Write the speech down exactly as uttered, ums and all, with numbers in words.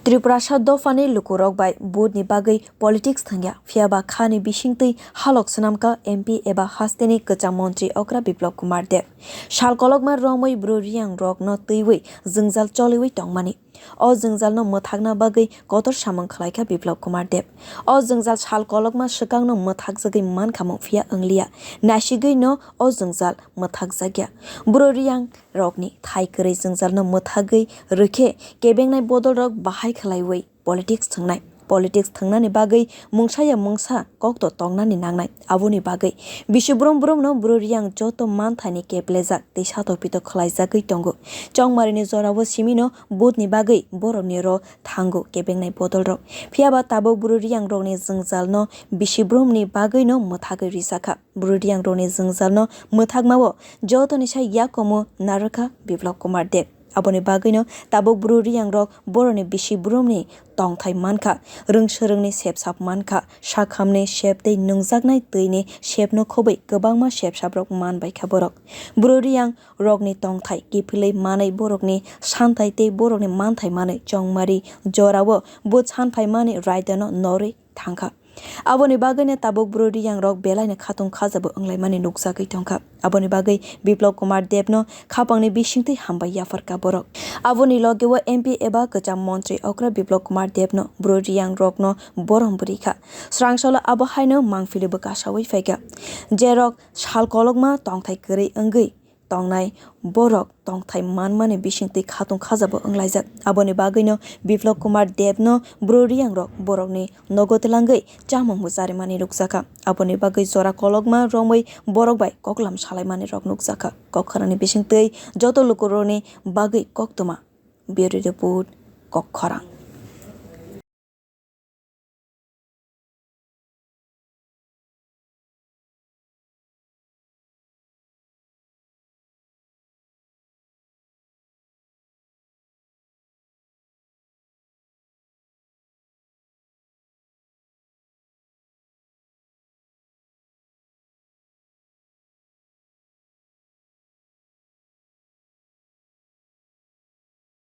Tiprasa dophani lukurok bai vote ni bagwi politics thangya, phiyaba khani bisingtwi halok swnamkha M P eba hasteni kwcham montri okra Biplab Kumar Deb. Sal kolokma romwi Bru Reang rokno twiwi jwngjal choliwi tongmani. O jwngjalno mwthakna bagwi kotor samung khlaikha Biplab Kumar Deb. O jwngjal sal kolokma swkangno mwthakjagwi mankhamung, phiya wngliya. Naisigwino o jwngjal mwthakjakya. Bru Reang rokni thai kwrwi jwngjalno mwthagwi rwkhe kebengnai bodolrok bahai khlaiwi politics thwngnai. Politics thwngnani bagwi mungsaya mungsa kokto tongnani nangnai. Aboni bagwi bisi brum brumno Bru Reang joto manthaini keplejak tei satok pitok khlaijagwi tongo. Chongmarini jorao simino vote ni bagwi borokni ro thango kebengnai bodolrok. Phiyaba tabuk Bru Reang rokni jwngjalno bisi brumni bagwino mwthagwi rijakha. Bru Reang rokni jwngjalno mwthakmao jotoni sai yakomo narwkha Biplab Kumar Deb. Aboni bagwino tabuk Bru Reang rok borokni bisi brumni tongthai mankha, rwng swrwngni sepsap mankha, sakhamni sep tei nungjaknai twini sepno khobwi kwbangma sepsaprok manbaikha borok. Bru Reang rokni tongthai kiphilwi manwi borokni santhai tei borokni manthai manwi chongmari jorao vote sanphaimani raidano norwi thangkha. Aboni bagwino tabuk Bru Reang rok belaino khatung khajabo wnglaimani nukjagwi tongkha. Aboni bagwi Biplab Kumar Debno khapangni bisingtwi hambai yapharkha borok. Aboni logeo M P eba kwcham montri okra Biplab Kumar Debno Bru Reang rokno borom bwrwikha. Srangsalo abo haino mangpili bwkasawi phaikha. Jerok sal kolokma tongthai kwrwi wngwi tongnai borok tongthai manmani bisingtwi khatung khajabo wnglaijak. Aboni bagwino Biplab Kumar Debno Bru Reang rok borokni nogo twlangwi chamung mucharimani nukjakha. Aboni bagwi jora kolokma romwi borok bai koklam salaimani rok nukjakha. Kok khorangni bisingtwi joto lukurokni bagwi koktwma. Bureau Report, Kok Khorang.